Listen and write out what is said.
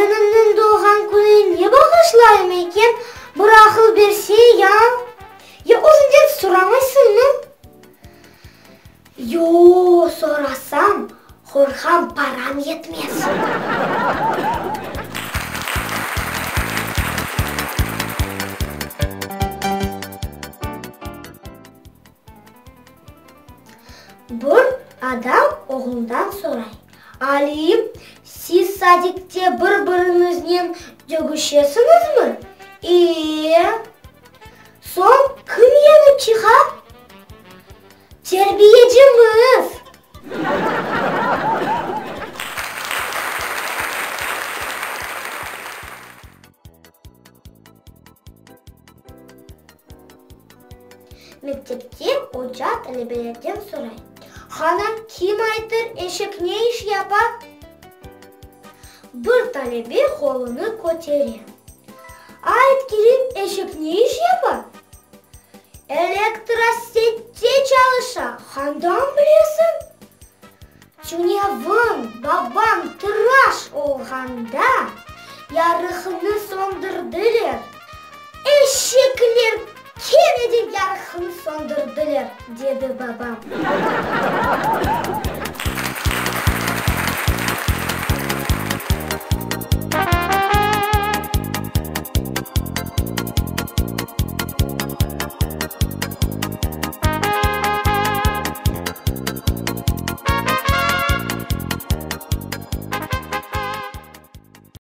Qadınımnıñ doğğan kününe ne bağışlayım eken, bir aqıl berse ya? Ya özünden soramaysıñmı? Yo, sorasam, qorqam param yetmez. Bir adam oğlundan soray, Alim, siz sadikte bir-biriñiznen dögüşesiñizmi? E-e. Soñ kim yeñip çıqa? Terbiyecimiz! Mektepte oca talebelerden soray, Qana, kim aytır, eşek ne iş yapa? Bir talebe qolunı kötere. Ayt, Kerim, eşek ne iş yapa? Elektrosette çalışa, qandan bilesiñ? Tünevin babam tıraş olğanda yarıqnı söndürdiler. Eşekler kene de yarıqnı söndürdiler, dedi babam.